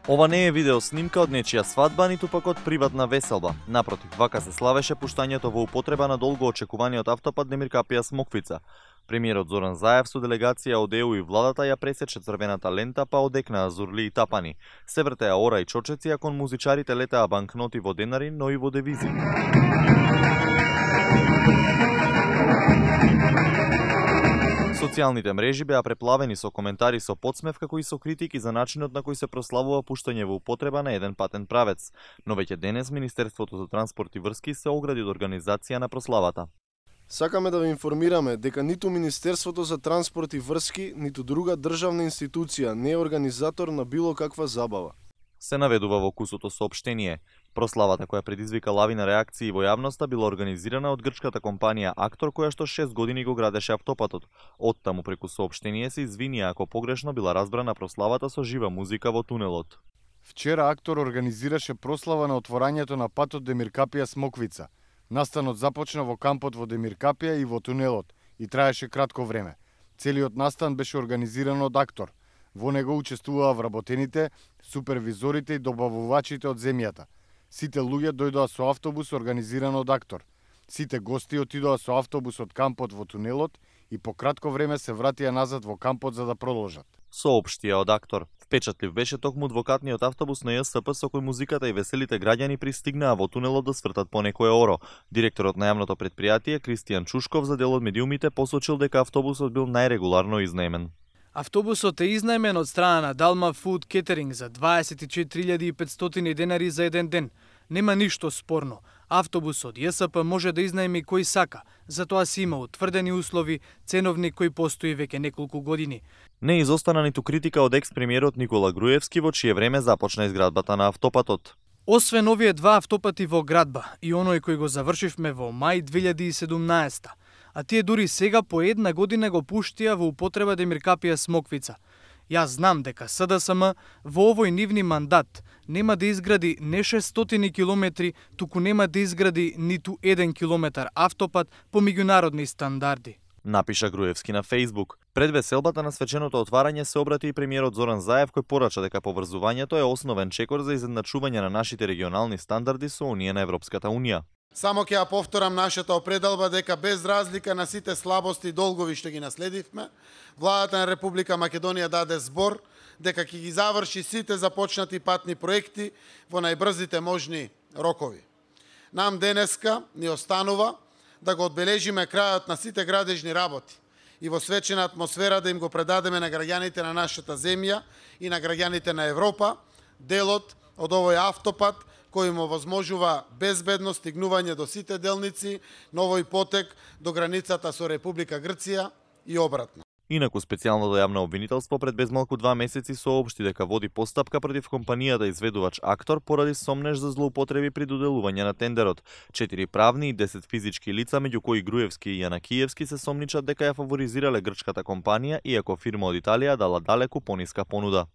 Ова не е видео снимка од нечија свадба, ниту пак од приватна веселба. Напротив, вака се славеше пуштањето во употреба на долго очекуваниот автопат Демиркапија Смоквица. Премиерот Зоран Заев со делегација од ЕУ и владата ја пресече црвената лента, па одекнаа зурли и тапани. Се вртеа ора и чочеци, а кон музичарите летаа банкноти во денари, но и во девизи. Социјалните мрежи беа преплавени со коментари со подсмев, како и со критики за начинот на кој се прославува пуштање во употреба на еден патен правец. Но веќе денес Министерството за транспорт и врски се огради од организација на прославата. Сакаме да ве информираме дека ниту Министерството за транспорт и врски, ниту друга државна институција не е организатор на било каква забава. Се наведува во кусото соопштение. Прославата која предизвика лавина реакции во јавноста била организирана од грчката компанија Актор, која што 6 години го градеше автопатот. Оттаму преку соопштение се извинија ако погрешно била разбрана прославата со жива музика во тунелот. Вчера Актор организираше прослава на отворањето на патот Демиркапија Смоквица. Настанот започна во кампот во Демиркапија и во тунелот и траеше кратко време. Целиот настан беше организиран од Актор. Во него учествуваа вработените, супервизорите и добавувачите од земјата. Сите луѓе дојдоа со автобус организиран од Актор. Сите гости отидоа со автобус од кампот во тунелот и по кратко време се вратија назад во кампот за да продолжат. Соопштија од Актор. Впечатлив беше токму двокатниот автобус на ЈСП со кој музиката и веселите граѓани пристигнаа во тунелот да свртат по некое оро. Директорот на јавното предпријатие Кристијан Чушков за дел од медиумите посочил дека автобусот бил најрегуларно изнаемен. Автобусот е изнаемен од страна на Далма Фуд Кетеринг за 24.500 денари за еден ден. Нема ништо спорно. Автобусот ЈСП може да изнаеми кој сака, затоа си има утврдени услови, ценовник кој постои веќе неколку години. Не изостана ниту критика од екс-премиерот Никола Груевски, во чие време започна изградбата на автопатот. Освен овие два автопати во градба и оној кој го завршивме во мај 2017, а тие дури сега по една година го пуштија во употреба Демиркапија Смоквица. Јас знам дека СДСМ во овој нивни мандат нема да изгради не 600 километри, туку нема да изгради ниту 1 километар автопат по меѓународни стандарди. Напиша Груевски на Фејсбук. Пред веселбата на свеченото отварање се обрати и премиерот Зоран Заев, кој порача дека поврзувањето е основен чекор за изедначување на нашите регионални стандарди со оние на Европската унија. Само ќе ја повторам нашата определба дека без разлика на сите слабости и долгови што ги наследивме, владата на Република Македонија даде збор дека ќе ги заврши сите започнати патни проекти во најбрзите можни рокови. Нам денеска ни останува да го одбележиме крајот на сите градежни работи и во свечена атмосфера да им го предадеме на граѓаните на нашата земја и на граѓаните на Европа делот од овој автопат кој му возможува безбедно стигнување до сите делници на овој потек до границата со Република Грција и обратно. Инаку специјалното јавно обвинителство пред безмалку 2 месеци соопшти дека води постапка против компанијата изведувач Актор поради сомнеж за злоупотреби при доделување на тендерот. 4 правни и 10 физички лица, меѓу кои Груевски и Јанакиевски, се сомничат дека ја фаворизирале грчката компанија, иако фирма од Италија дала далеку пониска понуда.